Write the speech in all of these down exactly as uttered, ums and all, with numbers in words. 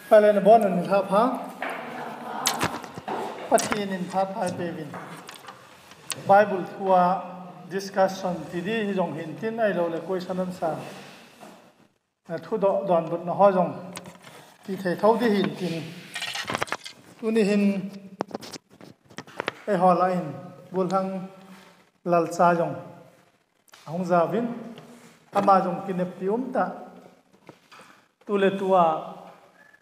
Pale na bon ni tha pha. Pathen in tha pha pe vin. Bible thua discussion ti di hi jong hin tin ai lo le question answer. A thu do don but na ho jong ti thei tho di hin tin. Tuni hin ei ho la hin Bulhang Lalcha jong ahung jaovin, ama jong kineppi um tah. Tuletua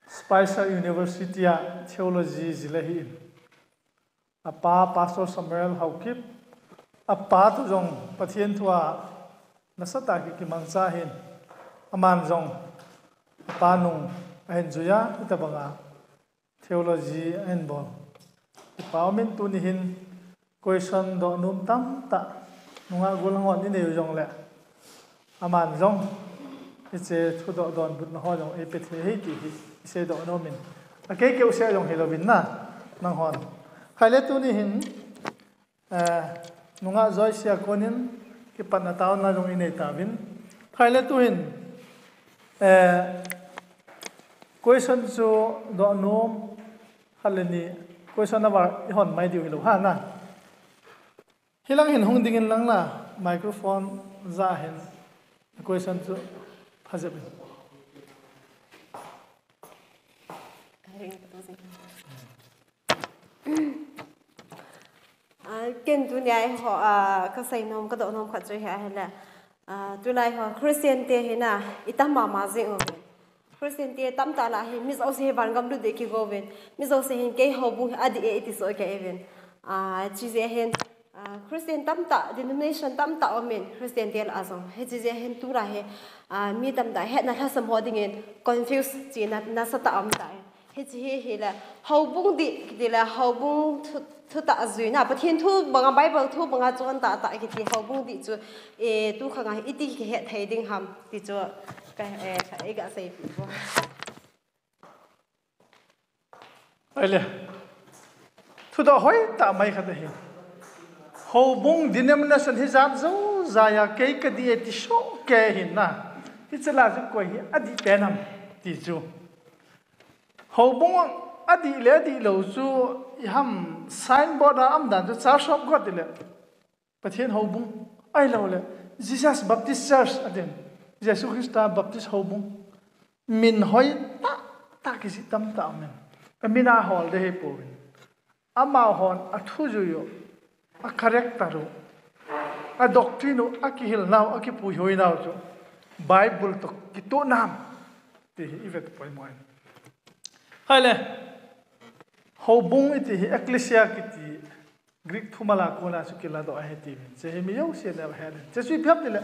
Spicer University a theology jil ahin. Apa Pastor Samuel Haokip, apa tu jong Pathen thua nasatah a ki kimangcha hin. Aman jong apa nung ahin juiya, hitabanga theology ahin bol. Kipa umin tuni hin question doh nom tamtah nungah gollhang hon inei u jongle, aman jong hiche thu doh donbutna ho jong eipe thei ahi ti hi isei doh nomin. Akei keu seh jong hilouvin na, nanghon. Khaile tuni hin, eh, nungah Joyce a konin kipatna taona jong inei tauvin. Khaile tu hin, eh, question chu doh nom khat le ni, question number ihon mai diu hilou ha na. Hilang hin hung dingin lang na, microphone ja hin question chu phajep in. Ah, ken tunia eiho, ah, kasei nom, kadoh nom khat chu hi ahile. Ah, tulai ho Christian te hi na, itam mama jing uvin. Christian te tamtah lah hi, mi jouse hi vangam lut ding kigo uvin. Mi jouse hin kei houbung hi adih e iti soh kei uvin. Ah, chujeh hin, ah, Christian tamtah, denomination tamtah umin, Christian te lah a jong. Hiche jeh hin tulai hi, ah, mi tamtah hetna lhasam ho dingin confuse china nasatah um tai. Hiche hi, hile, houbung dih, kiti le, houbung thu, thutah juina, Pathen thu banga, Bible thu banga chon tahtah kiti houbung dih chu, eh, tukhanga iti kihet thei ding ham, ti chu, ka, eh, ka, eh, ka seipi po. Ahile, thudoh hoitah mai khat ahi. Houbung denomination hi jat jou jaiya kei kadih e ti soh kei ahin na. Hiche lah a chu koi hi adih pen ham, ti chu. Houbung adih le adih lou chu iham signboard a um dan chu Church of God tile Pathen houbung ahilou le Jesus Baptist Church atin, Jesu Christa Baptist houbung. Min hoitah tah kijih tamtah umin. Amin a hol ding ahi pouvin. Amahon athujui u, a character u, a doctrine u, akihilnau, akipuihoinau chu Bible toh kitoh nam ti hi ivet poimo in. Ahile, houbung iti hi ecclesia kiti Greek thumal a kona chu kiladoh ahi tiuvin. Hiche hi mi jousen ahet in. Hiche chu ipi ham tile,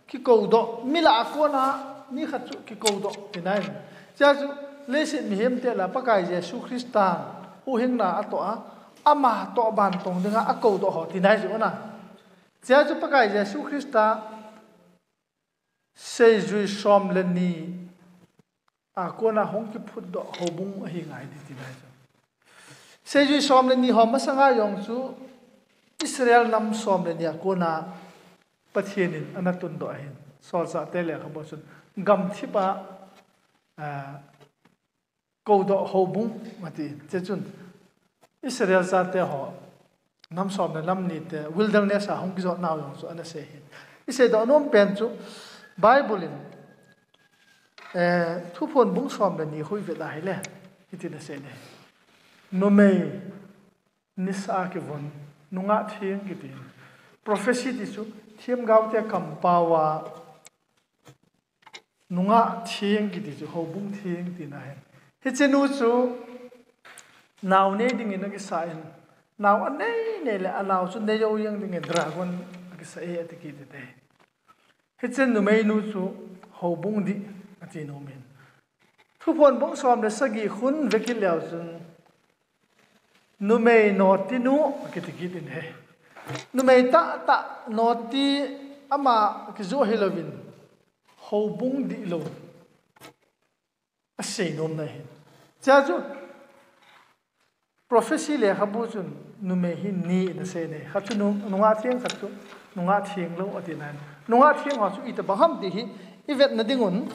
kikoudoh, mi lah a kona mi khat chu kikoudoh tina ahi. Hiche chu leiset mihem te lah a Pakai Jesu Christa huhhingna atoh a, ama toh bantong dinga akoudoh ho tina ahi chu na. Hiche chu Pakai Jesu Christa seijui som le ni a kona hung kiphutdoh houbung ahi ngai ding tina ahi chu. Seijui som le ni ho masanga jong chu Israel nam som le ni a kona Pathen in ana tundoh ahin. Solchah te lekhabu chun gamthip a, ah, koudoh houbung ati. Hiche chun Israel chate ho nam som le nam ni te wilderness a hung kijotnau jong chu ana sei ahin. Isei doh nom pen chu Bible in, eh, Thuphon bung som le ni khu ivet a ahile, hitin asei ne. Numei nisa a kivon, nungah theng kiti. Prophecy ti chu themgao te kampao a nungah theng kiti chu houbung theng tina ahi. Hiche nu chu nao nei dingin akisah in, nao anei nei le anao chu nei jou jeng dingin dragon akisah e ati kit e. Hiche numei nu chu houbung dih ati nom in. Thuphon bung som le sagi khun vekit leu chun numei noti nu akiti kit in ahi. Numei tahtah noti ama kijoh hilouvin houbung dihlou asei nom na ahi. Hiche chu prophecy lekhabu chun numei hi ni in asei ne. Khat chu nu, nungah theng, khat chu nungah theng lou ati nai. Nungah theng ho chu itobang ham ti hi ivetna dingun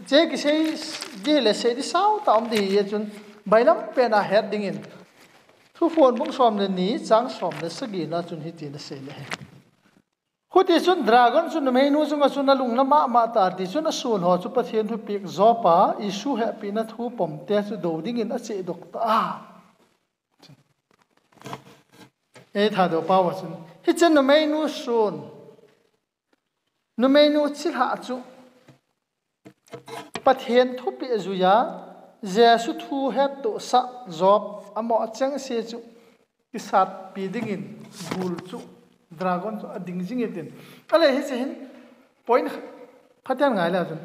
Che kisei di le sei di sao ta um di hi chun bailam pen a het dingin. Thuphon bung som le ni chang som le sagi na chun hiti na sei le he. Huti chun dragon chu numeinu chunga chun alung na mama ta ti chun asun ho chu Pathen thupek Job a Jesu hepina thu pom te chu do dingin ache dok ta a. Ei tha do pa wa chun. Hiche numeinu sun. Numeinu chilha chu. Pathen thupeh juiya, Jesu thu hettohsah Job amo achengse chu kisatpi dingin gul chu dragon chu ading jingin tin. Ale hiche hin point phaten ngai le chun.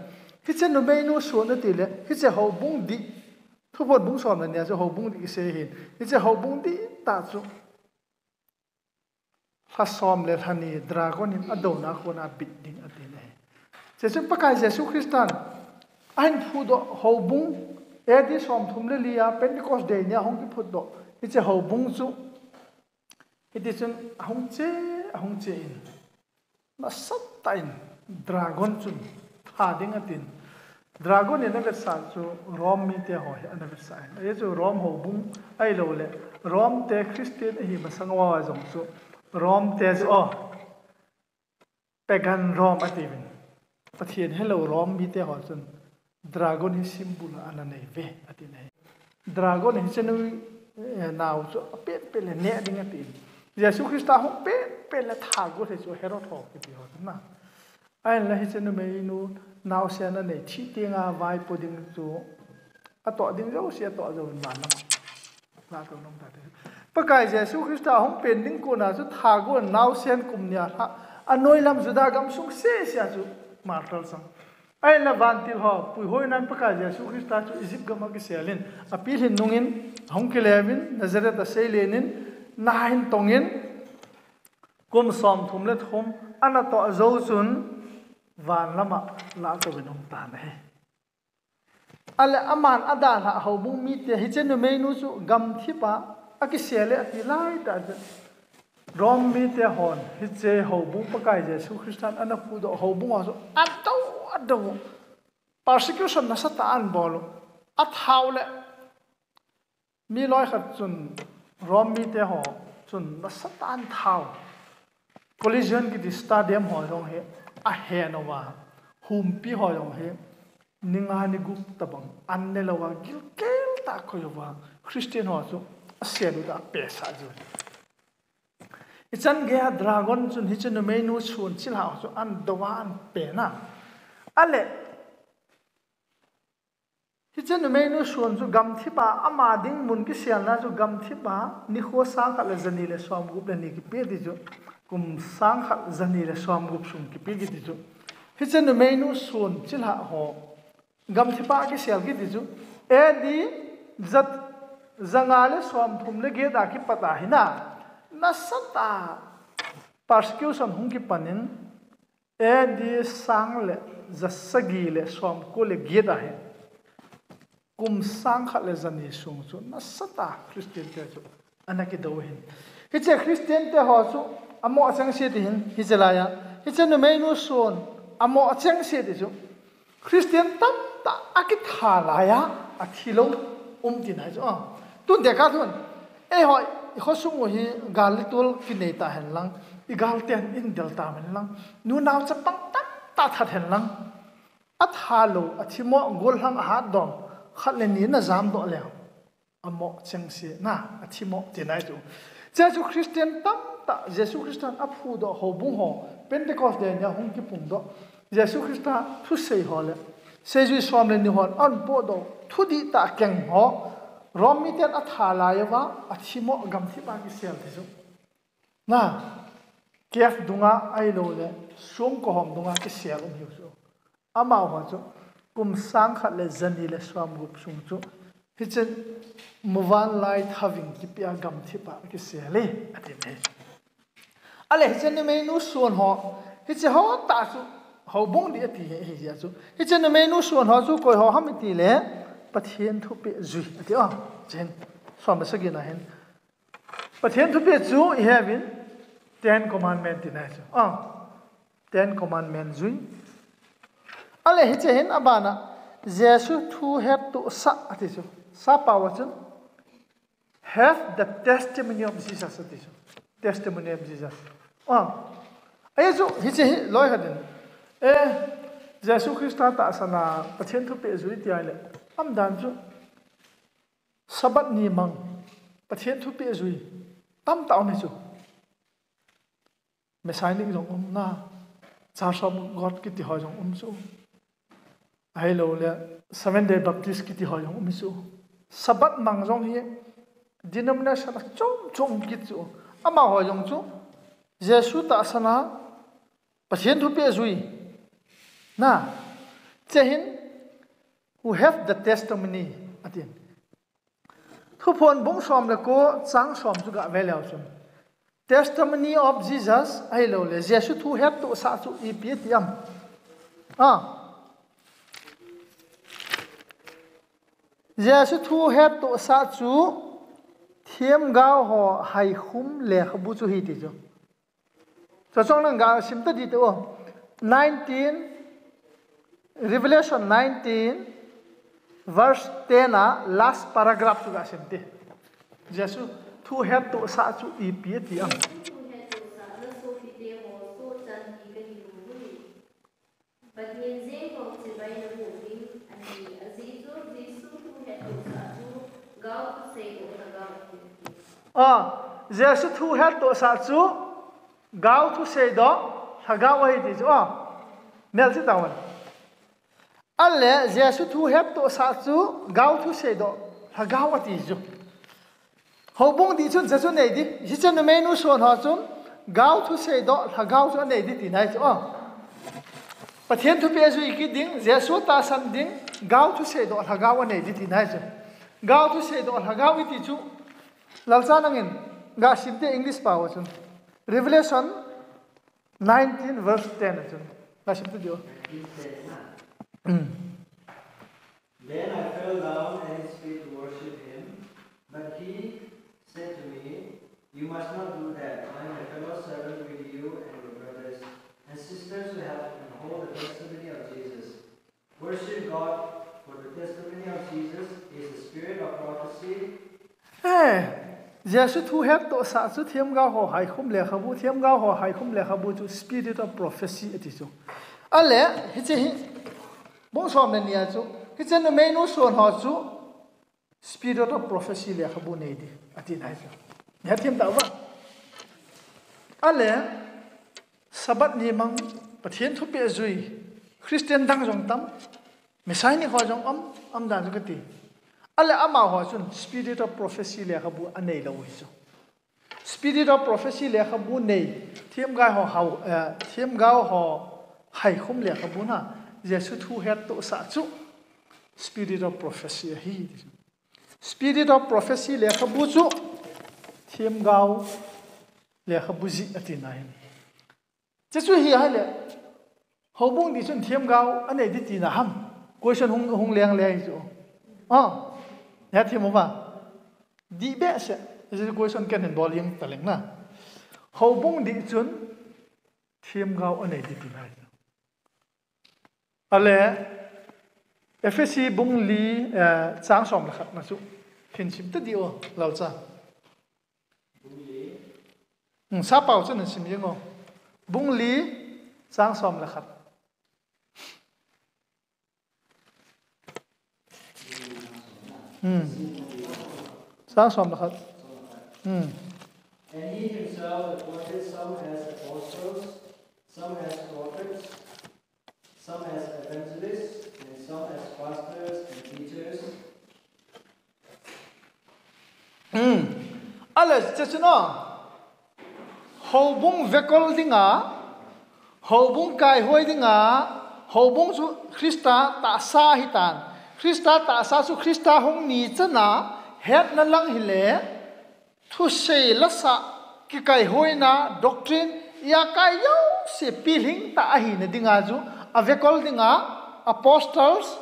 Hiche numeinu sun ati le, hiche houbung dih, Thuphon bung som le nia chu houbung dih kisei hin. Hiche houbung dih ta chu. Lha som le lha ni dragon in adona kona bit ding ati ne. Hiche chu Pakai Jesu Christan ahin phutdoh houbung A D som thum le li a Pentecost day nia hung kiphutdoh. Hiche houbung chu hiti chun ahung che, ahung che in. Nasatah in dragon chun tha ding atin. Dragon in ana vetsah chu Rome mite ho hi ana vetsah in. Ahi chu Rome houbung ahilou le Rome te Christian ahi masang uva jong chu Rome te chu o pagan Rome atiuvin. Pathen helou Rome mite ho chun dragon hi symbol a ana nei uve ati ne. Dragon hi hiche nui, eh, nau chu apen pen le neh ding atin. Jesu Christa hung pen pen le tha got hi chu Herod ho kiti ho na. Ahinla hiche numeinu naosen anei thi tenga vaipo ding chu atoh ding jouse atoh jouvin vanlam a la to nom tate. Pakai Jesu Christa hung pen ding kona chu tha got naosen kum nia lha anoi lam Juda gamsung sese a chu martyr sang. Ahinla vantil ho puihoinan Pakai Jesu Christa chu Egypt gam a kiselin, apilhin nungin, ahung kileuvin, Nazareth a seilenin, na hin tongin, kum som thum le thum, ana toh jou chun, vanlam a la touvin um tan ahi. Ale aman adalhah houbung mite, hiche numeinu chu gamthip a, akisel e ati laitah chu. Rome mite hon, hiche houbung Pakai Jesu Christan ana phutdoh houbung ho chu adou, adou. Persecution nasatah a ana bol u. Athau le. Mi loi khat chun Rome mite ho chun nasatah a ana thau. Colosseum kiti stadium ho jong hi ahen uva. Humpi ho jong hi ni nga ni gup tabang an ne louva gilkel tah a akoi uva. Christian ho chu asel u tah a apesah jiu. Ichan geiya dragon chun hiche numeinu sun chilhah chu ana dou a ana pen a. Ale, hiche numeinu sun chu gamthip a, ama ding mun kiselna chu gamthip a, nikho sang khat le jani le som gup le ni kipe ti chu, kum sang khat jani le som gup sung kipe kiti chu. Hiche numeinu sun chilhah ho, gamthip a kisel kiti chu, A D jat, janga le som thum le get a kipat a hina, nasatah a persecution hung kipan in, A D sang le jasagi le som ko le get a hin, kum sang khat le jani sung chu nasatah a Christian te chu ana kidou hin. Hiche Christian te ho chu amo achengse ti hin, hiche laiya. Hiche numeinu sun amo achengse ti chu Christian tamtah akitha laiya, athilou um tina chu. Ah. Tun tekah thun. Eiho, ikhosung u hi gal le tol kinei ta hen lang. Igal ten in del ta hen lang. Nunao chapang tamtah that hen lang. Atha lou, athimo, gollhang ahat dom. Khat le ni na jamdoh le. Amo chengse na, athimo tina chu. Hiche chu Christian tamtah, Jesu Christan aphutdoh houbung ho, Pentecost day nia hung kipungdoh. Jesu Christa thusei ho le, seijui som le ni hon ana pohdoh, thudihtah keng ho, Rome miten atha lai uva, athimo gamthip a kisel ti chu. Na, cave dunga ahilou le, songko hom dunga kisel um hiu chu. Amaho chu, kum sang khat le jani le som gup sung chu, hiche muvanlai thaving kipia gamthip a kisel e, ati ne. Ale hiche numeinu sun ho, hiche ho tah chu, houbung dih ati hi, hijeh a chu. Hiche numeinu sun ho chu koi ho ham iti le, Pathen thupeh jui, ati o. Chen, som le sagi na hin. Pathen thupeh chu ihet uvin, Ten Commandment tina chu. Ah, Ten Commandment jui. Ale hiche hin abana, Jesu thu hettohsah ati chu. Sapao a chun, have the testimony of Jesus ati chu. Testimony of Jesus. Ah. Ahi chu, hiche hi loi khat in. Eh, Jesu Christa tahsan a Pathen thupeh jui tia le. Umdan chu. Sabbath ni mang. Pathen thupeh jui. Tamtah um hi chu. Messianic jong um na, Church of God kiti ho jong um chu. Ahilou le, Seventh Day Baptist kiti ho jong um chu. Sabbath mang jong hi denomination a chom chom kit chu. Amaho jong chu, Jesu tahsan a, Pathen thupeh jui. Na, hiche hin, who have the testimony, atin. Thuphon bung som le ko chang som chu gah ve leu chun. Testimony of Jesus, ahilou le, Jesu thu hettohsah chu ipi ati am. Ah. Jesu thu hettohsah chu themgao ho haikhum lekhabu chu hi ti chu. Chu chun nang ga sim ta di te o. Nineteen, Revelation nineteen, verse ten a last paragraph chu ga sim te. Jesu thu hettohsah chu ipi ati am. Pathen jeng ho chibai na bol ding ahi, ajeh chu Jesu thu hettohsah chu gao thusei doh lhagao ahi. Ah, Jesu thu hettohsah chu gao thusei doh lhagao ahi ti chu. Ah, melchih tauvin. Ahile Jesu thu hettohsah chu gao thusei doh lhagao ati chu. Houbung dih chun hiche chu nei di. Hiche numeinu son ho chun gao thusei doh lhagao chu anei di tina ahi chu. Oh. Pathen thupeh jui kit ding, Jesu tahsan ding, gao thusei doh lhagao anei di tina ahi chu. Gao thusei doh lhagao iti chu. Lalcha nangin, ga sim te English pao chun. Revelation nineteen verse ten a chun. Ga sim te di o. Hmm. Then I fell down at his feet to worship him, but he said to me, "You must not do that. I am a fellow servant with you and your brothers and sisters who have and hold the testimony of Jesus. Worship God, for the testimony of Jesus is the spirit of prophecy." Eh, Jesu thu hettohsah chu themgao ho haikhum lekhabu, themgao ho haikhum lekhabu chu spirit of prophecy ati chu. Ahile, hiche hi, bung som le ni a chu, hiche numeinu son ho chu, Spirit of prophecy lekhabu nei di, ati nai chu. Hethem tauva. Ahile, Sabbath ni mang, Pathen thupeh jui, Christian dang jong tam, Messianic ho jong um, um dan chu kati. Ahile amaho chun Spirit of prophecy lekhabu anei lou hi chu. Spirit of prophecy lekhabu nei, themgao ho hao, eh, themgao ho haikhum lekhabu na, Jesu thu hettohsah chu Spirit of prophecy ahi. Spirit of prophecy lekhabu chu themgao lekhabu jih ati nai. Chuche chu hi ahile, houbung dih chun themgao anei di tina ham. Question hung, hung leng le hi chu. Ah, hethem uva. Dih behseh, hiche question ken hin bol jeng taleng na. Houbung dih chun themgao anei di tina hi. Ahile, Ephesi bung li, eh, chang som le khat na chu. Hin sim ta di o, Lalcha. Hmm, Sapao chun hin sim jeng o. Bung li, chang som le khat. Hmm. Chang som le khat. Hmm. And he himself appointed some as apostles, some as prophets, some as evangelists, and some as pastors and teachers. Hmm. Ahile, chuche chu na. Houbung vekol dinga, houbung kaihoi dinga, houbung chu Christa tahsa ahitan. Christa tahsa chu Christa hung ni chana hetna lang hile, thusei lasah, kikaihoina, doctrine, ijakai jouse pilhing tah ahina dinga chu, avekol dinga, apostles,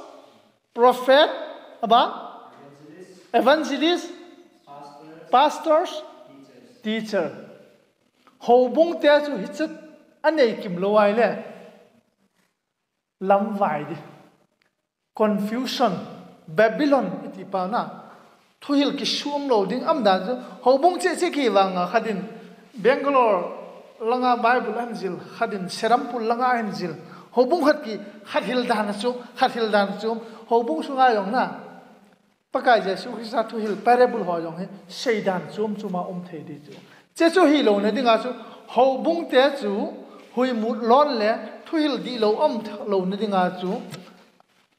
prophet, aban, evangelist, pastors, teacher. Houbung te chu hiche anei kim lou ahile, lamvai di. confusion, Babylon iti pa na, thuhil kisum lou ding aum dan chu, houbung cheh cheh kivang a khat in Bangalore langa Bible ahin zil, khat in Serampore langa ahin zil, houbung khat ki, khat hil dan chu, khat hil dan chu, houbung sunga jong na, Pakai Jesu Christa thuhil parable ho jong hi, seidan chom chom a um thei ding chu. Cheh chu hilou na dinga chu, houbung te chu, huimut lon le, thuhil dihlou um lou na dinga chu,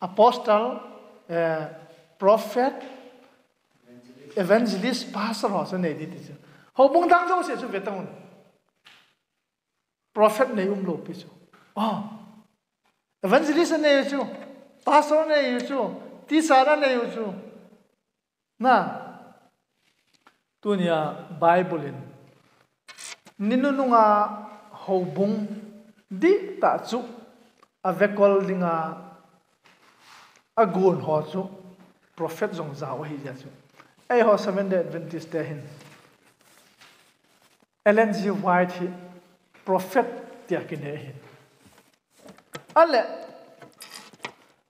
apostle, eh, prophet, evangelist, pastor ho chu nei ding ti chu. Houbung dang jouse chu ve tang un. Prophet nei um lou pi chu. Ah. Evangelist nei chu. Pastor nei chu. Teacher nei chu. Na. Tunia Bible in. Ni nunung a houbung dihtah chu. Avekol dinga agon ho chu. Prophet jong jao ahi jeh chu. Eiho Seventh Day Adventist te hin. Ellen G. White hi prophet tia kinei ahi. Ale,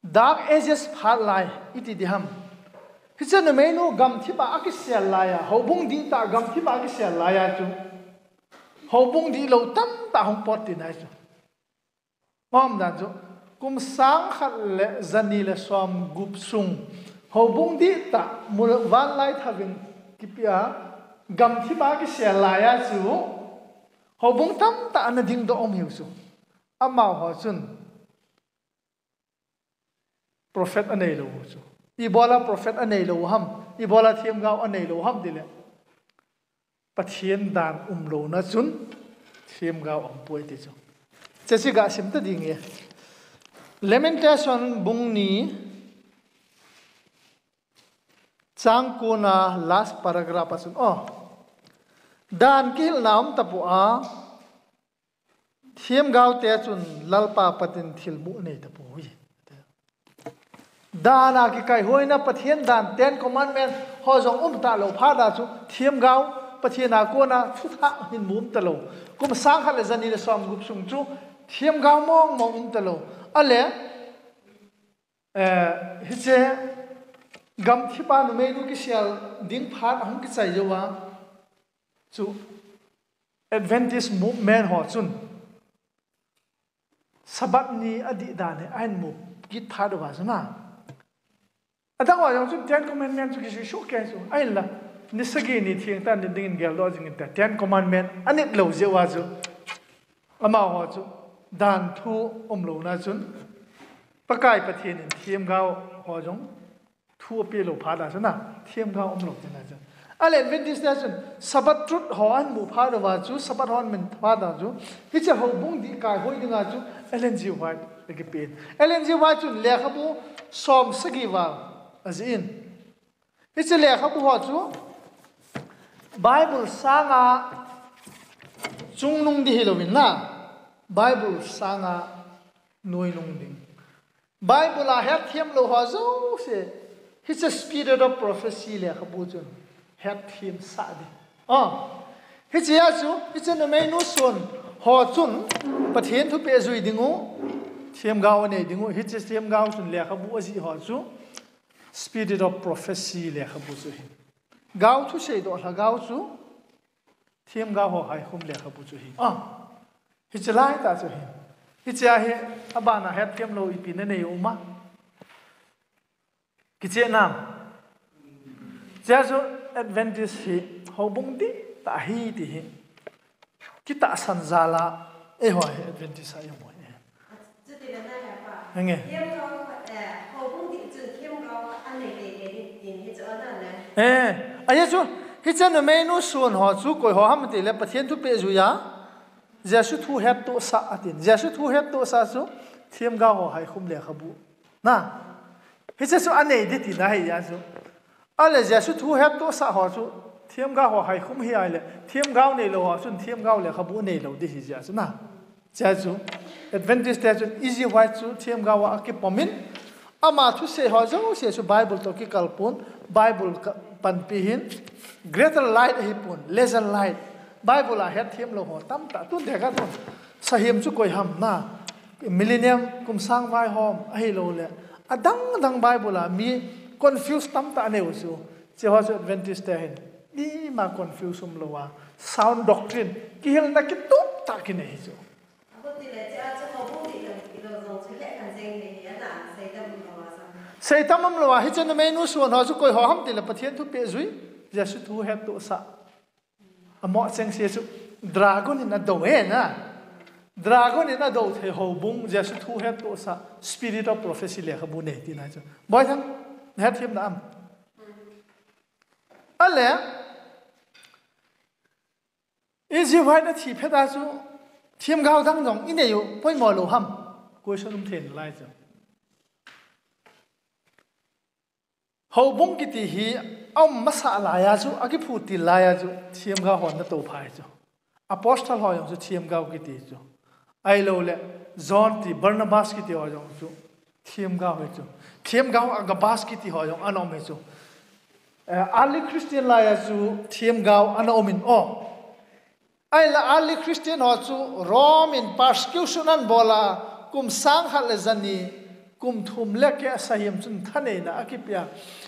Dark Ages phat lai, iti ding ham. Hiche numeinu gamthip a akisel laiya, houbung dihtah gamthip a akisel laiya chu. Houbung dihlou tamtah hung pot tina chu. Ngom dan chu, kum sang khat le jani le som gup sung, houbung dihtah, mul vanlai thavin kipia, gamthip a kisel laiya chu, houbung tamtah ana dingdoh um hiu chu. Amaho chun, prophet anei lou chu. Ibola prophet anei lou ham, ibola themgao anei lou ham tile. Pathen dan umlouna chun themgao aum poi ti chu. Chechi ga sim ta ding e. Lamentation bung ni chang ko na last paragraph a chun. Oh. Dan kihilna um tapoi a. Themgao te chun Lalpa Pathen thilmu nei tapoi. Dan a kikaihoina Pathen dan Ten Commandment ho jong um talou phat a chu themgao Pathen a kona thuthah hin mu um talou. Kum sang khat le jani le som gup sung chu themgao mong mong um talou. Ale, eh, hiche gamthip a numeinu kisel ding phat ahung kichai jou a chu Adventist movement ho chun Sabbath ni adih dan hi ahin mu kit phat uva chu na. Adang uva jong chu Ten Commandment chu kisei soh kei chu. Ahinla, ni sagi ni theng tah ni dingin geldoh jing inte. Ten Commandment anit lou jeh uva chu. Amaho chu dan thu umlouna chun. Pakai Pathen in themgao ho jong thu apeh lou phat a chu na, themgao umlou tina chu. Ale Adventist te chun, Sabbath truth ho ahin mu phat uva chu, Sabbath ho ahin mu phat a chu, hiche houbung dih kaihoi dinga chu, Ellen G. White akipen. Ellen G. White chun lekhabu som sagi val ajih in. Hiche lekhabu ho chu, Bible sanga chungnung ding hilouvin na, Bible sanga noinung ding. Bible a hetthem lou ho jouse, hiche Spirit of Prophecy lekhabu chun hetthem sah ding. Ah, hiche a chu, hiche numeinu son ho chun Pathen thupeh jui ding u, themgao anei ding u, hiche themgao chun lekhabu ajih ho chu Spirit of Prophecy lekhabu chu ahi. Gao thusei doh lhagao chu, themgao ho haikhum lekhabu chu ahi. Ah, hiche lai tah chu ahi. Hiche a hi, abana hetthem lou ipi nanei um a. Kicheh nam. Chea chu Adventist hi houbung dihtah ahi ti hi. Kitahsan jal a eiho hi Adventist a i um u ahi. Chuti le na ya pa. Henge. Themgao, eh, houbung dih chun themgao anei teitei ding tin hichu ana le. Eh, ahi chu, hiche numeinu son ho chu koi ho ham tile Pathen thupeh jui a. Jesu thu hettohsah atin. Jesu thu hettohsah chu themgao ho haikhum lekhabu. Na. Hiche chu anei ding tina ahi a chu. Ale Jesu thu hettohsah ho chu themgao ho haikhum ahi a le, themgao neilou ho chun themgao lekhabu neilou ding ahi jeh a chu na. Chea chu Adventist te chun Ellen G. White chu themgao a akipom in, ama thusei ho jouse chu Bible toh kikal pon, Bible ka, panpi hin, greater light ahi pon, lesser light. Bible a hetthem lou ho tamtah tun te ka tun. Sahem chu koi ham na. Millennium kum sang vaihom ahilou le. Adang dang Bible a mi confuse tamtah anei u chu. Hiche ho chu Adventist te hin ima confuse umlou a, sound doctrine, kihilna kitup tah kinei hi chu. Seitam umlou a, hiche numei nu suon ho chu koi ho ham tile Pathen thupeh jui, Jesu thu hettohsah. Amo chengse chu dragon in adou e na. Dragon in adou thei houbung, Jesu thu hettohsah, Spirit of Prophecy lekhabu nei tina chu. Boithang, nahet them na am? Ale, Ellen White athi phat a chu themgao dang jong inei u poimo lou ham? Question um thei nalai chu. Houbung kiti hi aum masa laiya chu, akiphutil laiya chu themgao hon anatou phai chu. Apostle ho jong chu themgao kiti chu. Ahilouleh John ti, Barnabas kiti ho jong chu themgao hi chu. Themgao Agabus kiti ho jong ana um hi chu. Eh, early Christian laiya chu themgao ana um in o. Ahinla early Christian ho chu Rome in persecution anabol a, kum sang khat le jani, kum thum le keh sahem chun thaneina akipea.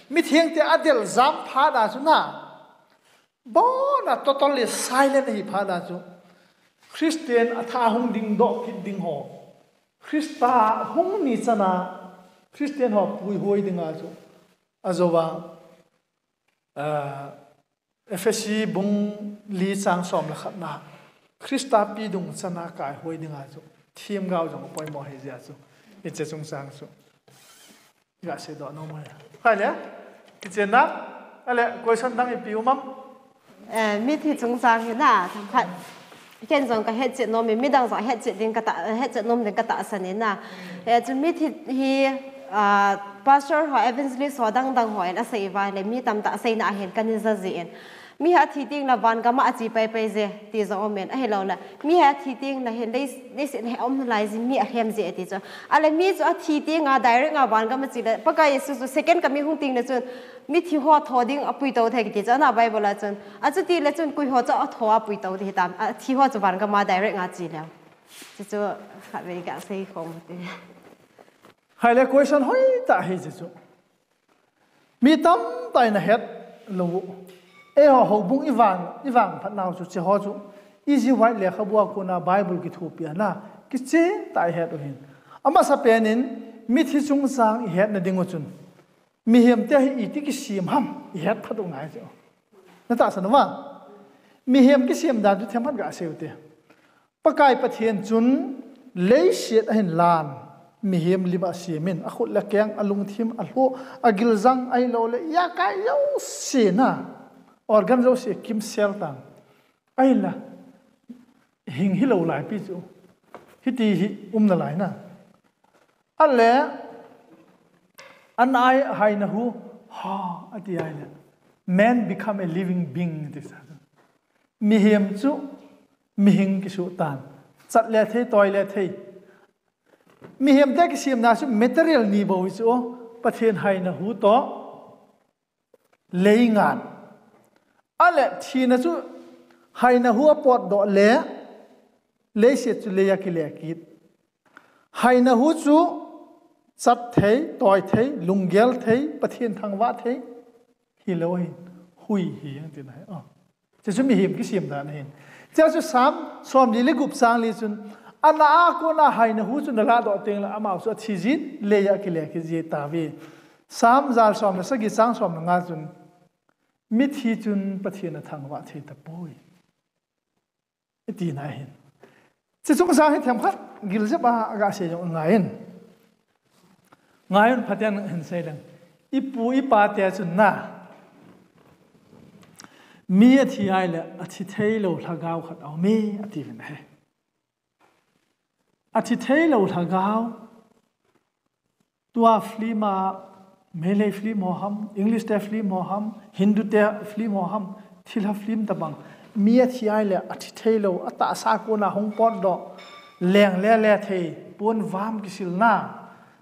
Mithengte adel jam phat a chu na, bona totally silent ahi phat a chu, Christian atha hung dingdoh kit ding ho, Christa hung ni chana Christian ho puihoi dinga chu ajouva, ah, Ephesi bung li chang som le khat na, Christa pidung chana kaihoi dinga chu themgao jong apoimo ahi jeh a chu, hiche chungchang chu iga seidoh nom e. Hile, hiche na, ale, question dang ipi um am? Eh, mithi chungchang hi na, themkhat. Ken jong kahetchet nom e, midang jong hetchet ding kata, hetchet nom ding katahsan e na. Eh, chu mithi hi, ah, pastor ho, evangelist ho, dang dang hon asei uva ahile, mi tamtah aseina ahin kana ja jin. Mi hi athi teng le van gam a ache paipai je, ti jong um in, ahilouleh mi hi athi teng le hin lei, leiset a hi aum nalai jin mi alhem je, ati chu. Ale mi chu athi teng a direct a van gam a ache le, Pakai Jesu chu second coming hung teng le chun, mithi ho tho ding apuitou thei kiti chu, ana Bible a chun. Achuti le chun koi ho chu atho a apuitou thei tam, athi ho chu van gam a direct a ache leu. Chu chu khatvei ga sei khom te. Hile question hoitah ahi chu. Mi tamtah in ahet lou u. Eiho houbung ivang, ivang phat nau chu, hiche ho chu Ellen White lekhabu a kona Bible kithopi a na, kichentah a ihet u ahin. Amasapen in, mithi chungchang ihetna ding u chun, mihemte hi iti kisem ham, ihet phat u ngai chu. Natahsan uva? Mihem kisem dan chu themkhat ga sei u te. Pakai Pathen chun leiset ahin lan, mihem lim a asem in, akhut le akeng, alungthim, alhoh, agiljang, ahilouleh ijakai jouse na, organ jouse akimsel tan. Ahinla, hing hilou laipi chu, hiti hi um nalai na. Ale, an ai haina hu, ha, ati ahile, man become a living being, ti sa. Mihem chu mihing kisuh tan. Chat le thei, toi le thei. Mihemte kisemna chu material ni bou hi chu, Pathen haina hu toh leingan. Ale thina chu haina hu apotdoh le, leiset chu lei a kile kit. Haina hu chu chat thei, toi thei, lunggel thei, Pathen thangvah thei hilou ahin, hui hi jeng tina ahi. Ah. Hiche chu mihem kisem dan ahin. Hiche chu Psalm somli le gup chang li chun, ana a kona haina hu chu nalahdoh teng le amau chu athi jin, lei a kile kit ji tauve. Psalm jal som le sagi chang som le nga chun, mithi chun Pathen athangvah thei tapoi, iti na ahin. Hiche chungchang hi themkhat gil jep a aga sei jong angaiyin. Ngaiyin, phaten hin sei leng. Ipu ipa te chun na, mi athi ahile athi theilou lhagao khat aume, atiuvin ahi. Athi theilou lhagao. Tua film a, Meitei film ho ham, English te film ho ham, Hindu te film ho ham, thilha film tobang. Mi athi ahile athi theilou, atahsa kona hung potdoh, leng le le thei, pon vam kisilna,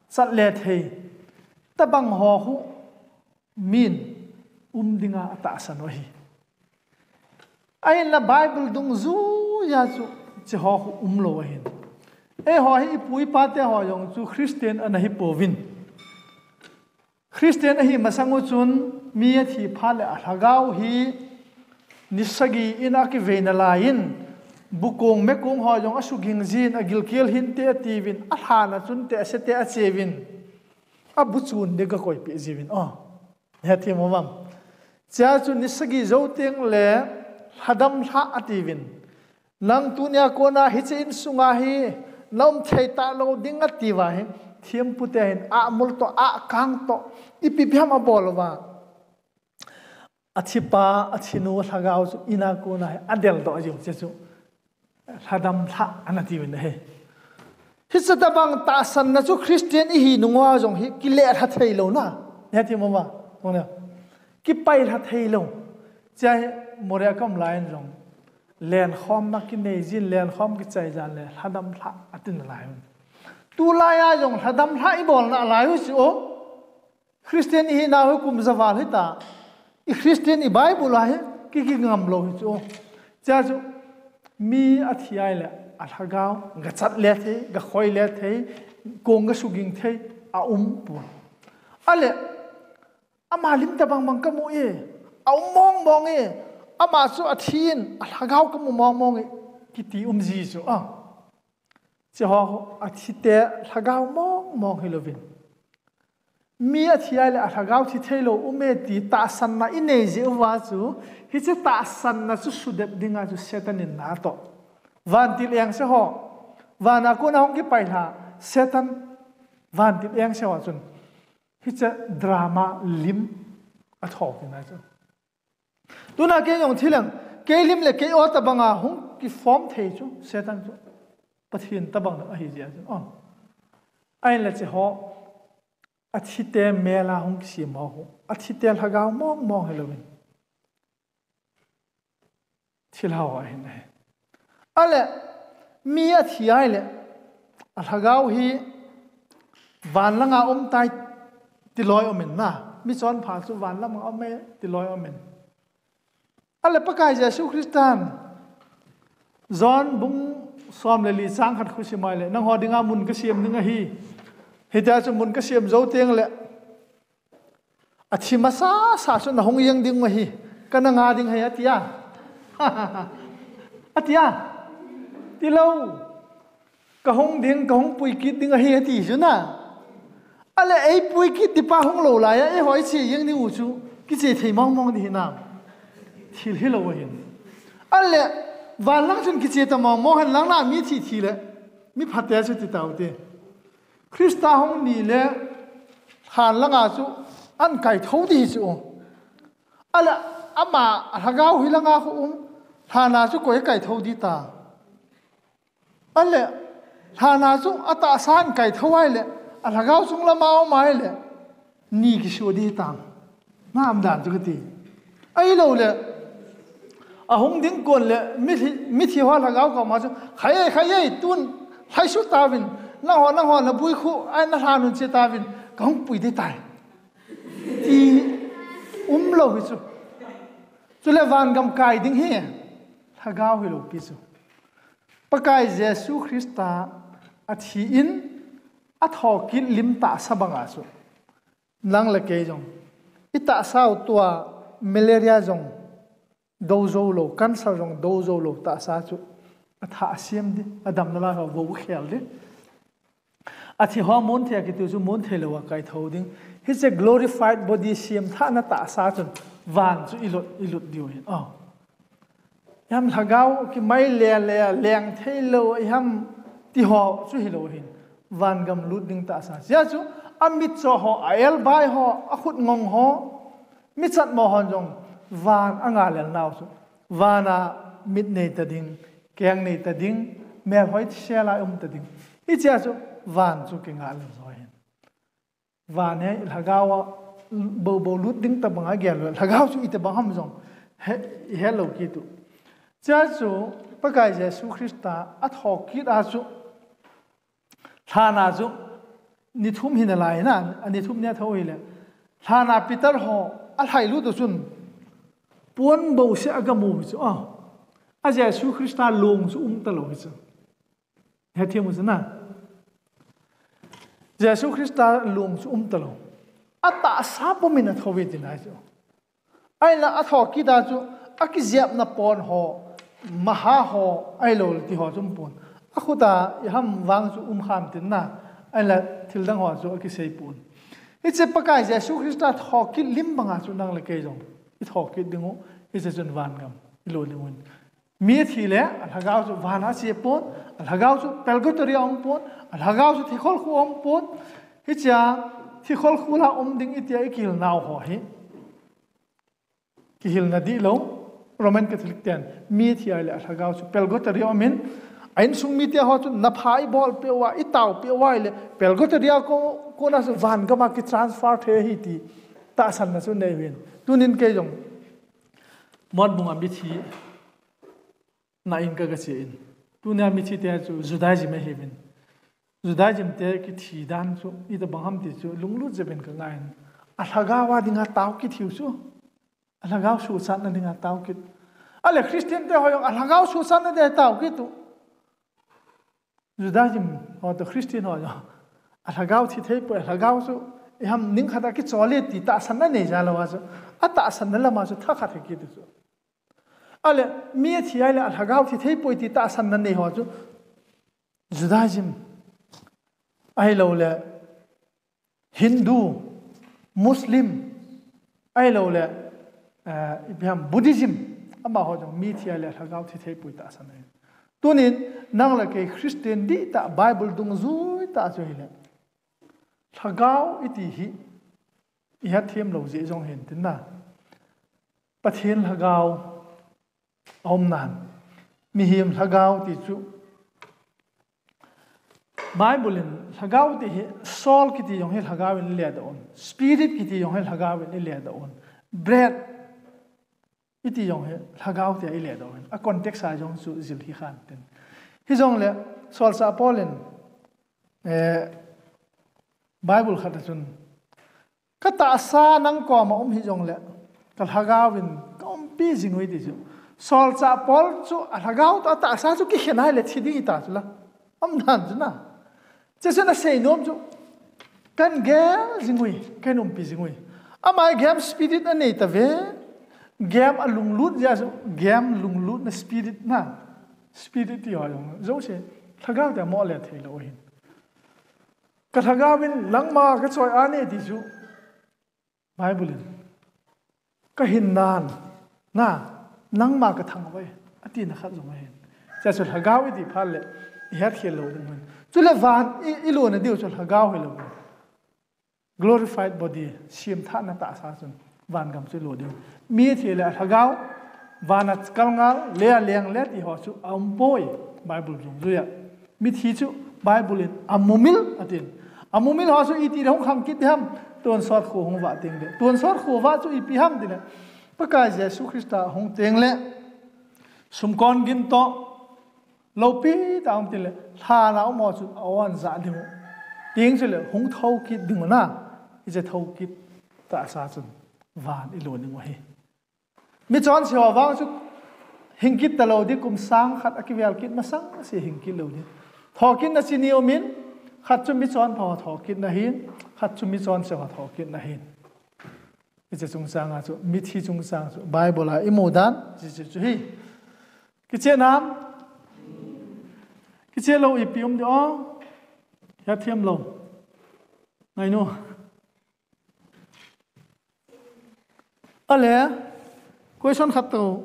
chat le thei tobang ho khu min um dinga atahsan u ahi. Ahinla Bible dungjuiya chu hiche ho khu umlou ahin. Eiho hi ipu ipa te ho jong chu Christian ana hipouvin, Christian ahi masang u chun mi athi phat le alhagao hi ni sagi in akivei nalai in, bukong mekong ho jong asuging jin, agilkel hinte atiuvin, alhan a chun te ase te acheuvin, abuchun ding akoipeh jiuvin. Oh, hethem uvem? Chea chu ni sagi jou teng le lhadam lhah atiuvin. Nang tunia kona hiche insunga hi naum thei talou ding atiuva hi, thempu te hin amul toh, akang toh, ipi ipi ham abol uva, athipa, athinu lhagao chu ina kona hi adeldoh jiu, hiche chu lhadam lhah ana tiuvin ahi. Hiche tobang tahsanna chu Christian ihi nunga jong hi kile lha thei louna. Hethem uva? Kipai lha thei lou. Chea hi Moreh a kaum lai in jong lenkhomna kinei jin, lenkhom kichai jan le lhadam lhah ati nalai un. Tulai a jong lhadam lhah ibol nalai u chu o. Christian ihi nau hi kum ja val hita. I Christian, i Bible a hi kiki ngam lou hi chu. Chea chu mi athi a ahile alhagao gachat le thei, gakhoi le thei, kong gasuging thei aum poi. Ale, ama lim tobang bang kamu e, aum mong mong e, ama chu athin, alhagao kamu mong mong e, kiti um ji chu a. Hiche ho athite lhagao mong mong hilouvin, mi athi a ahile alhagao thi thei lou um e ti tahsanna inei jeh uva chu, hiche tahsanna chu sudep dinga chu Satan in natoh. Vantil engse ho, vana kona hung kipai lha Satan, vantil engse ho chun hiche drama lim athoh kit nai chu. Tuna kei jong thi leng, kei lim le kei o tobanga hung kiform thei chu Satan chu. Pathen tobang ahi jeh a chu. Ahinla hiche ho athite mel a hung kisem ho, athite lhagao mong mong hilouvin, thilha ho ahin ahi. Ale, mi athi a ahile alhagao hi van langa um tai ti loi um in na. Michonpha chu van langa um e ti loi um in. Ale, Pakai Jesu Christan John bung som le li chang khat khu sim a ahile, nangho dinga mun kasem ding ahi. Hitia chu mun kasem jou teng le athi masasa chu nahung jeng ding ahi, kana nga ding ahi, atia. Atia. Tilou. Kahung ding, kahung pui kit ding ahi, ati chu na. Ale, eipui kit tipa hung lou laiya, eiho iche jeng ding u chu kiche thei mong mong ding hinam? Thil hilou ahin. Ale, van lang chun kiche ta mong mong hen lang na, mi thi thi le, mi phate chu ti taute. Christa hung ni le, lhan langa chu ahin kaithou ding hi chu. Ale, ama lhagao hi langa khu um, lhana chu koi kaithou ding ta? Ale, lhana chu atahsa ahin kaithou a ahile, alhagao chung lama um a ahile, ni kiso ding tam? Na umdan chu kati. Ahiloule, ahung ding kon le mithi, mithi ho lhagao koma chu, khai e, khai e, tun lhaisu tauvin, nangho, nangho nabui khu a nalhan un che tauvin, kahung pui ding tai, ti umlou hi chu. Chule vangam kai ding hi lhagao hilou pi chu. Pakai Jesu Christa athi in athokit lim tahsa banga chu, nang le kei jong itahsa u tua malaria jong dou joulou, cancer jong dou joulou tahsa chu athah asem ding, adam nalai ho vou khel ding. Athi ho mun thei a kitiu chu mun thei louva kaithou ding. Hiche glorified body semthahna tahsa chun van chu ilut, ilut diu ahin. Iham lhagao kimai le le a leng theilou iham ti ho chu hilou ahin. Vangam lut ding tahsa. Hiche chu amitcho ho, a-elbai ho, akhut ngong ho, michatmo hon jong van angalel nau chu, vana mit nei ta ding, keng nei ta ding, melhoi sela um ta ding. Hichea chu van chu kingalel jo ahin. Van hi lhagao a boubou lut ding tobanga gellou, lhagao chu itobang ham jong ihetlou kit u. Hichea chu Pakai Jesu Christa athokit a chu lhana chu ni thum hinalai na, ani thum nia thou hile, lhana Peter ho alhailut u chun pon bouseh agamu hi chu, a, a Jesu Christa long chu umtalou hi chu. Hethem u chu na. Jesu Christa long chu umtalou. atahsa pumin athou e tina chu. Ahinla athou kit a chu, akijepna pon ho, maha ho, ahilou le ti ho chu umpon. Akhut a iham vang chu um kham tin na, ahinla thil dang ho chu akisei pon. Hiche Pakai Jesu Christa thou kit lim banga chu nang le kei jong ithou kit ding u, hiche chun vangam ilo ding u ahi. Mi athi le alhagao chu van a che pon, alhagao chu purgatory a um pon, alhagao chu thikhol khu a um pon. Hichea thikhol khu la um ding itia ikihil nau ho hi kihilna dihlou. Roman Catholic ten mi athi a le alhagao chu purgatory a um in, a insung mite ho chu na pha ibol peh uva, itao peh uva ahile purgatory a ko, kona chu vangam a kitransfer thei ahi ti tahsanna chu nei uvin. Tunin kei jong Motbung a mithi na in ka, kache in. Tunia mithi te chu Judaism ahiuvin. Judaism te kithi dan chu itobang ham ti chu lunglut jep in kangai in. Alhagao a dinga tao kit hiu chu. Alhagao suhchatna dinga tao kit. Ahile Christian te ho jong alhagao suhchatna dinga tao kit u. Judaism ho toh Christian ho jong alhagao thi thei poi, alhagao chu iham ning khat a kichol e ti tahsanna nei jal uva chu, atahsanna lama chu thakhat hi kit u chu. Ahile mi athi a le alhagao thi thei poi ti tahsanna nei ho chu Judaism, ahilou le Hindu, Muslim, ahilou le, eh, ipi ham Buddhism, amaho jong mi thi a le alhagao thi thei poi tahsan ahi. Tunin nang le kei Christian dihtah Bible dungjui tah chu hile, lhagao iti hi ihet them lou jeh jong hin tin na. Pathen lhagao aum nan, mihem lhagao ti chu Bible in lhagao ti hi, soul kiti jong hi lhagao in iledoh un, spirit kiti jong hi lhagao in iledoh un, breath iti jong hi lhagao tia iledoh un, a context a jong chu jil hi khan tin. Hijongle Solchah Paul in, eh, Bible khat a chun, ka tahsa nang koma um hijongle, ka lhagao in ka umpi jing uve ti chu. Solchah Paul chu alhagao toh atahsa chu kikhen a ahile thi ding hita chu la. Aum dan chu na. Chuche chun asei nom chu, kahin gel jing uve, kahin umpi jing uve. Ama hi game spirit anei tave, game alunglut jeh a chu, game lunglutna spirit na. Spirit ti ho jong jouse lhagao te mo le thei lou hin. Ka lhagao in nangma ka choi a ne ti chu Bible in, ka hinnan, na, nangma ka thangvah e, atina khat jong ahin. Chuche chu lhagao iti phat le ihet khel lou ding ahin. Chule van i, ilona diu chu lhagao hilou. Glorified body, semthahna tahsa chun vangam chu ilo ding. Mi thi le alhagao, van a kalngal, lei a lengle ti ho chu aum poi, Bible dungjui a. Mithi chu Bible in amumil atin. Amumil ho chu iti le hung khang kit ding ham, tonsot kho hung vah teng le. Tonsot kho vah chu ipi ham tile, Pakai Jesu Christa hung teng le, sumkon gin toh, loupi tah a um tile, lhan a um ho chu a-on jah ding u. Teng chule hung thou kit ding u na, hiche thou kit tahsa chun van ilo ding u ahi. Michonse ho vang chu hing kit talou ding, kum sang khat akivel kit masang se hing kit lou ding. Thokitna chi ni um in, khat chu michonpha ho thokitna ahin, khat chu michonse ho thokitna ahin. Hiche chungchang a chu, mithi chungchang chu, Bible a imu dan, hiche chu hi. Kiche nam? Kiche lou ipi um ding o? Hethem lou. Ngainu. Ale, question khat toh.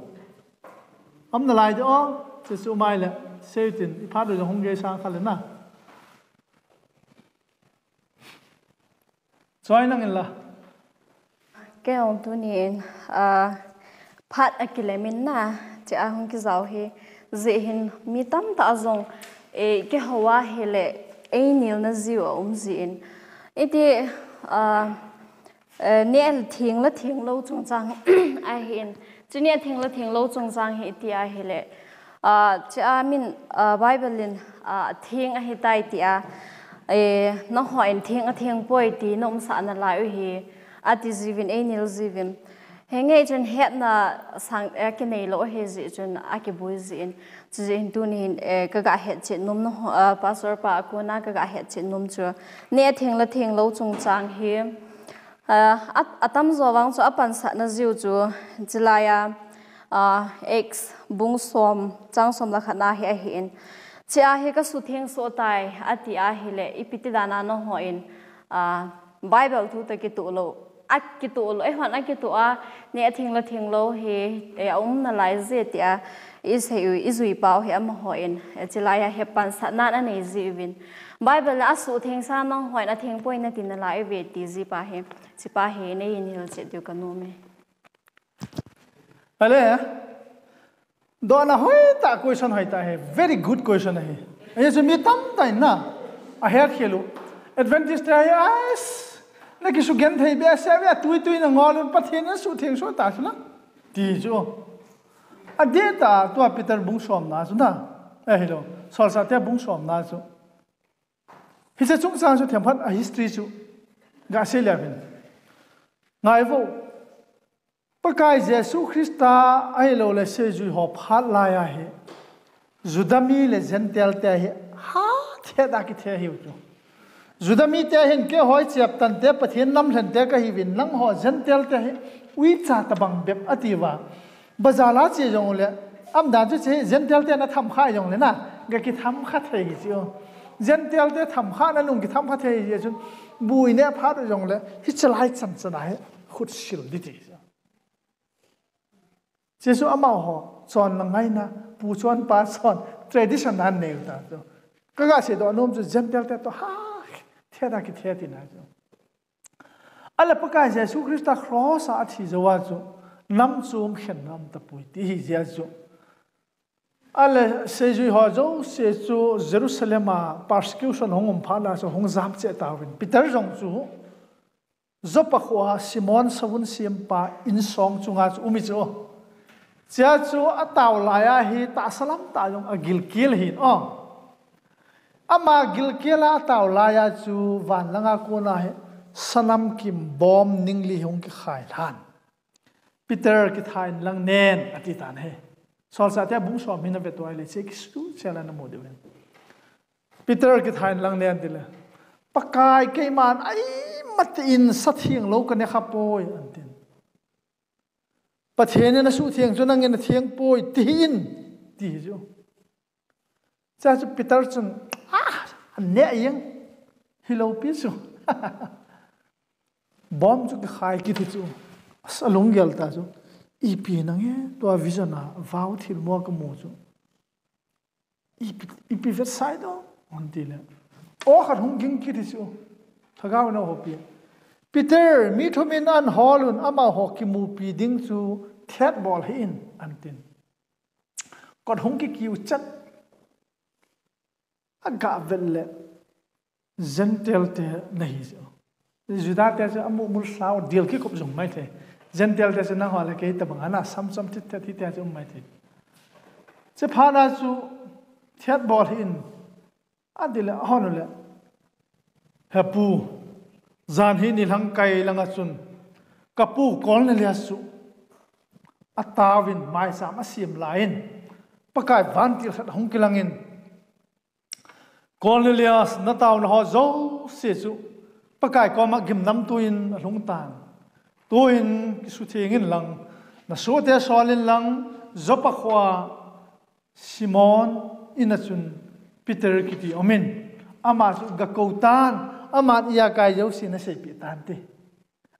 Aum nalai ding o, hiche chu mai le, seitin, iphat lou jong hung gei sang khat le na. Choi nang in la. Kei jong tuni in, ah, phat akilem in na, tia hung kijao hi, jeh hin mi tamtah jong, eh, kihou a hile, einilna jiu aum jin. Iti, ah, eh, neh theng le theng lou chungchang ahin. Chu neh theng le theng lou chungchang hi iti ahile, ah, chia min, ah, Bible in, ah, theng ahitai tia, eh, nangho in theng atheng poi ti na umsah nalai u hi, ati jiuvin, einil jiuvin. Henge chun hetna sang, eh, kinei lou ahi jeh chun akiboi jin. Chujeh hin tuni hin, eh, kaga hetchet nom nangho, ah, Pastor pa a kona kaga hetchet nom chu. Neh theng le theng lou chungchang hi, Ah, a, atamjo vang chu apansatna jiu chu, chilai a, ah, Acts bung som, chang som le khat na hi ahin. Chia hi kasutheng soh tai, ati ahile, ipi ti dan a nangho in, ah, Bible thu toh kitoh lou, akitoh lou, eihon akitoh a, neh theng le theng lou hi, eh, aum nalai je tia, isei u, ijui pau hi amaho in, eh, chilai a hi pansatna anei jiuvin. Bible a asuhtheng sa nangho in atheng poi nati nalai uve ti ji pa hi, chi pa hi neihin hilchet diu kanom e. Ale, dohna hoitah, question hoitah ahi, very good question ahi. Ahi chu mi tamtah in na, ahet khel u. Adventist te hi, ais, nakisugenthei behseh ve, atui tui nangol un, Pathen in asuhtheng soh ta chu la, ti chu. Adih tah, tua Peter bung somna chu na, ahilou, Solchahte bung somna chu. Hiche chungchang chu themkhat a history chu gasei le uvin. Ngai vo. Pakai Jesu Christa ahilouleh seijui ho phat lai ahi, Juda mi le Gentile te hi hathet a kithe ahiu chu. Juda mite hin, keiho hi cheptan te, Pathen namlhen te kahiuvin, nangho Gentile te hi uicha tobang bep atiuva. Bazar a che jongle, umdan chu che Gentile te na thamkha jongle na, gakithamkha thei hi chu. Gentile te thamkhana nung kithamkha thei hi chun, bu ineh phat jongle, hichelai chan chan a hi khutsil ding ti chu. Jesu amaho chonna ngaina, pu chon pa chon, tradition a neiu ta chu. Kaga seidoh nom chu Gentile te toh hathet a kithe tina chu. Ale Pakai Jesu Christa cross a athi jouva chu, nam chom khenna aum tapoi ti hi jeh chu. Ale seijui ho jouse chu Jerusalem a persecution hung um phat na chu hung jam cheh tauvin. Peter jong chu Joppa khoa Simon savun sempa insong chunga chu um hi chu. Chia chu atao lai a hi tahsa lam tah jong agilkel ahin o. Ama gilkel a atao lai a chu van langa kona hi sanam kim bom ningli hung kikhai lhan. Peter, kitha in lang nen, ati tan ahi. Solchahte bung som hi na veto ahile, che kisuchel a namu diu ahi. Peter, kitha in lang nen tile, Pakai, keiman aimati in sa theng lou kaneh kha poi, antin. Pathen in asuhtheng chu nangin atheng poi, ti hih in, ti hi chu. Chua chu Peter chun, ah, aneh jeng, hilou pi chu. Bom chu kikhai kit hi chu. Asa, alunggel ta chu. Ipi nange, tua vision a, vau thilmu a kamu chu. Ipi, ipi vetsai doh, anti le. Aw khat hung ging kit hi chu. Lhagao in ahoupi. Peter, mi thum in ahin hol un, amaho kimupi ding chu thet bol hih in, antin. Kot hung kikiu chet. Aga vet le Gentile te nahi chu. Juda te chu amu mul sao dil kikop jong mai thei. Gentile te chu nangho le kei tabang ana samchom thit thit te chu um mai thei. Chephat na chu thet bol hih in, ati le, ahon le, He pu, jan hi nilhang kai langa chun, kapu Kornelius chu ataovin maicham asem laiyin, Pakai vantil khat hung kilangin, Kornelius, nataona ho jouse chu Pakai koma gimnamtui in alhung tan. Tuin kisutheng in lang, nasohte sol in lang, Joppa khoa Simon in a chun Peter kiti um in, ama chu gakou tan, aman ijakai jouse naseipeh tante,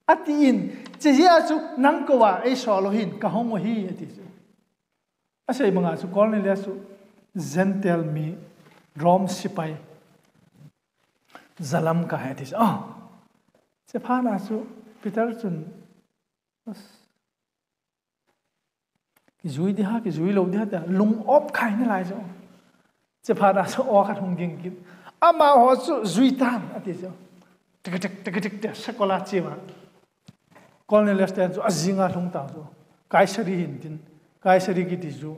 atin. Chejeh a chu nang kouva eisol u hin kahung u ahi, ati chu. Asei banga chu Kornelius chu Gentile mi, Rome sepai, jalamkai ati chu. Ah, chephat na chu Peter chun, kijui ding ham, kijui lou ding ham tia lung-op khai nalai chu. Chephat na chu aw khat hung ging kit. Amaho chu jui tan ati chu. Tik tik tik tik tia sakol a chema, Kornelius ten chu ajinga lhung tau chu. Kaisari hin tin, Kaisari kiti chu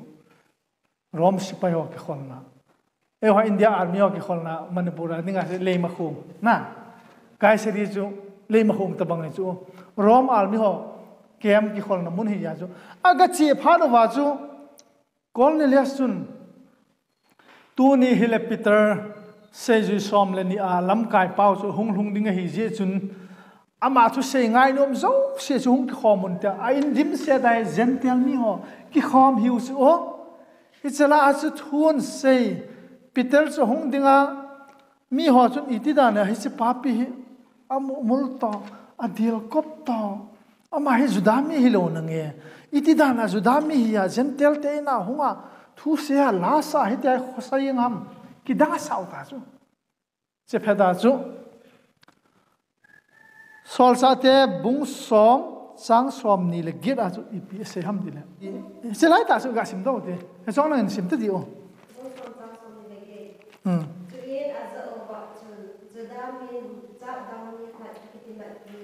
Rome sepai ho kikholna. Eiho India Army ho kikholna, Manipur a dinga chu Leimakhong. Na, Kaisari chu Leimakhong tabang chu. Rome Army ho camp kikholna mun hi a chu. Aga che phat uva chu Kornelius chun, tuni hile Peter, seijui som le ni a lamkai pau chu hung lhung ding ahi jeh chun, ama thusei ngainom jouse chu hung kikhom un tia, a in dimset a hi Gentile mi ho kikhom hiu chu o. Hiche lah a chu thu asei, Peter chu hung ding a, mi ho chun iti dan a hiche papi hi amuhmul to, adelkop to, ama hi Juda mi hilou nange, iti dan a Juda mi hi a Gentile te in a hung a thusei a la sa hi tia khosa jeng ham, kidang asah u ta chu. Hiche phat a chu Solchahte bung som, chang somni le get a chu ipi asei ham tile, hiche lai tah chu ga sim doh u te. Hiche chun nangin sim ta di o. Hmm. Chuin ajah uva chun, Juda min jat dang mi khat akitimatpi,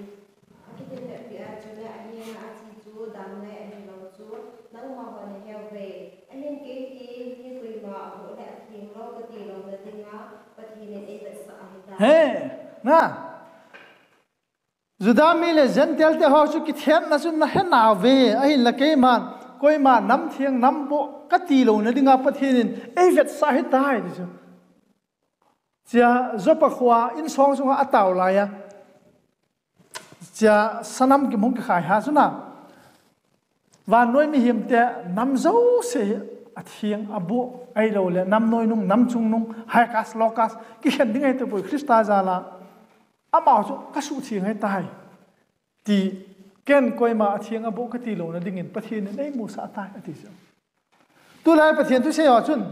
akitimatpi a chule ahenga ache chu dang ngai ahilou chu, nangma hon nahe uve. Ahin kei hi mi koima aboh le atheng lou kati louna dinga Pathen in eivetsah ahitai. He, na. Juda mi le Gentile te ho chu kithenna chu nahe nauve, ahinla keiman koima nam theng nam boh kati louna dinga Pathen in eivetsah ahitai ti chu. Chia Joppa khoa insong sunga atao lai a, chia sanam kim hung kikhai ha chu na, vannoi mihem te nam jouse hi atheng aboh ahilou le nam noi nung, nam chung nung, high caste, low caste kikhen ding ahi tapoi Christa jal a. Ama chu kasuhtheng ahitai ti, ken koima atheng aboh kati louna dingin Pathen in eimusah tai ati chu. Tulai Pathen thusei ho chun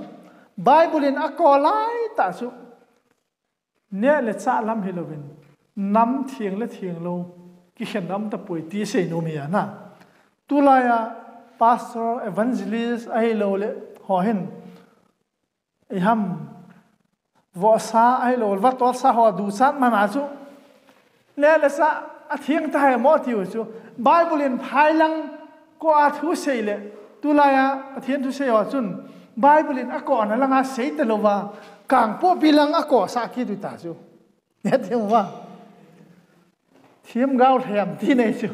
Bible in akou lai tah chu neh le chah lam hilouvin nam theng le theng lou kikhen um tapoi ti asei nom ahi na. Tulai a pastor, evangelist ahilou le ho hin iham vohsa ahilou le vatolsa ho duchat man a chu neh le chah atheng tahai mo tiu chu, Bible in phailang kou a thusei le, tulai a Pathen thusei ho chun Bible in akouna langa sei talouva, Kangpokpi lang akousah kit u ta chu. Neh theng uva themgao lhem ti nei chu.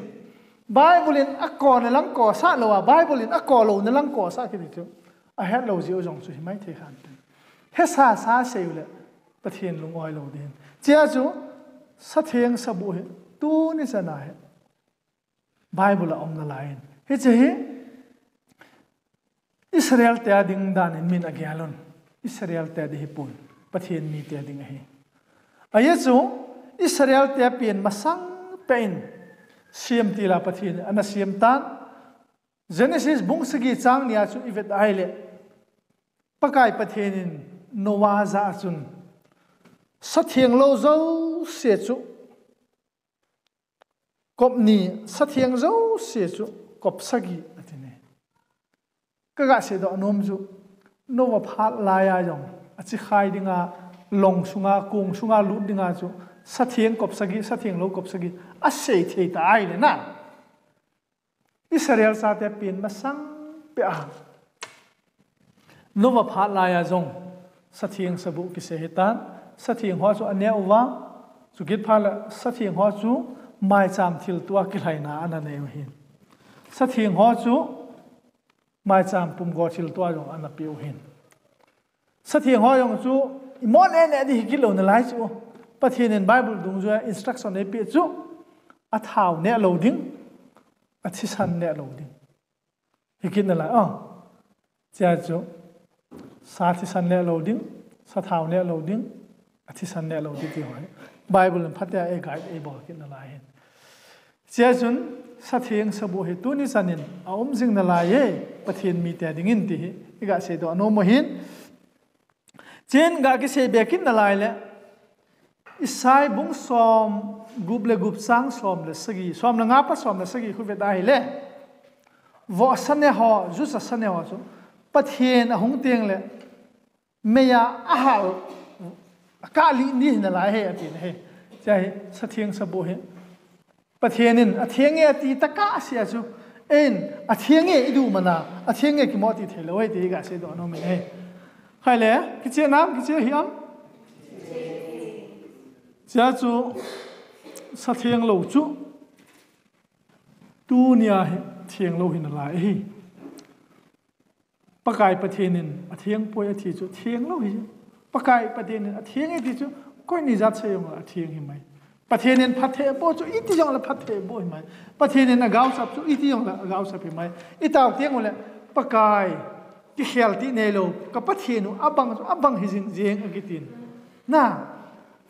Bible in akouna lang kousah louva, Bible in akou louna lang kousah kit u chu, ahet lou jeh u jong chu himai thei khan te. Hesa sa sei u le Pathen lung-oi lou ding. Chia chu satheng sabuh hi tuni chan a hi Bible a um nalai in, hiche hi Israel te a ding dan in min agel un. Israel te ding hipon, Pathen mite ding ahi. Ajeh chu Israel te pen masang peh in sem til a Pathen in ana sem tan. Genesis bung sagi chang ni a chu ivet ahile, Pakai Pathen in Noah jah a chun satheng lou jouse chu kop ni, satheng jouse chu kop sagi ati ne. Kaga seidoh nom chu, Noah phat lai a jong achikhai dinga, long sunga, kong sunga lut dinga chu satheng kop sagi, satheng lou kop sagi asei thei ta ahile na, Israel chate pen masang peh a Noah phat lai a jong satheng sabuh kisei hitan. Satheng ho chu aneh uva, chukit phat le satheng ho chu maicham thilto a kilhaina ana nei u ahin. Satheng ho chu maicham pumgo thilto a jong ana peh u ahin. Satheng ho jong chu imo neh neh ding hikit lou nalai chu, Pathen in Bible dungjuia instruction eipeh chu, athao neh lou ding, athisan neh lou ding hikit nalai. Chia chu sa thisan neh lou ding, sathao neh lou ding, athisan neh lou ding ti ho hi Bible in phatea ei guide, eibol kit nalai ahin. Chia chun satheng sabuh hi tuni chan in aum jing nalai e, Pathen mite dingin ti hi iga seidoh nom u ahin. Chuin ga kisei be kit nalai le, Isai bung somgup le gup chang som le sagi, som le nga pat som le sagi khu vet ahile, vohsa ne ho, jutsa sa ne ho chu Pathen ahung teng le meiya ahal, akah lih ni hi nalai ahi ati ahi. Chia hi satheng sabuh hi Pathen in atheng e ati tokah sea chu, eiin atheng e iduh mana, atheng e kimo ti theilou ahi ti iga seidoh nom in ahi. Haile, kicheh nam, kicheh hih am? Chia chu satheng lou chu tunia hi theng lou hi nalai ahi. Pakai Pathen in atheng poi ati chu theng lou hi. Pakai Pathen in atheng e ati chu koi ni jat seijongle atheng himai. Pathen in phatthei aboh chu iti jongle phatthei aboh himai. Pathen in agaosap chu iti jongle agaosap himai. Itao teng ule, Pakai, kikhel ti neilou, ka Pathen u abang chu abang hijing jing akitin. Na,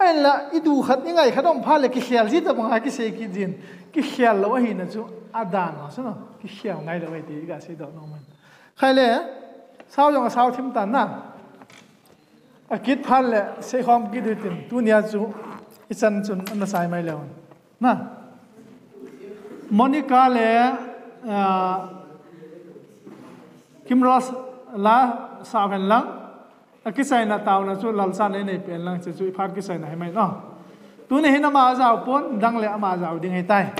ahinla, idu khat, ingai khat um phat le kikhel ji tabang a kisei kit jin. Kikhel lou ahina chu adan ho, suna, kikhel ngai lou ahi ti iga seidoh nom in. Khaile, sao jong asao thim tan na. Akit phat le, seikhom kit hitin, tunia chu, ichan chun, ana sai mai leu. Na. Monica le, ah, Kimrose la sao hen lang, akichaina taona chu lalsan nei nei pen lang, chu chu iphat kichaina himai no. Tuni hin ama ajao pon, dang le ama ajao ding hitai.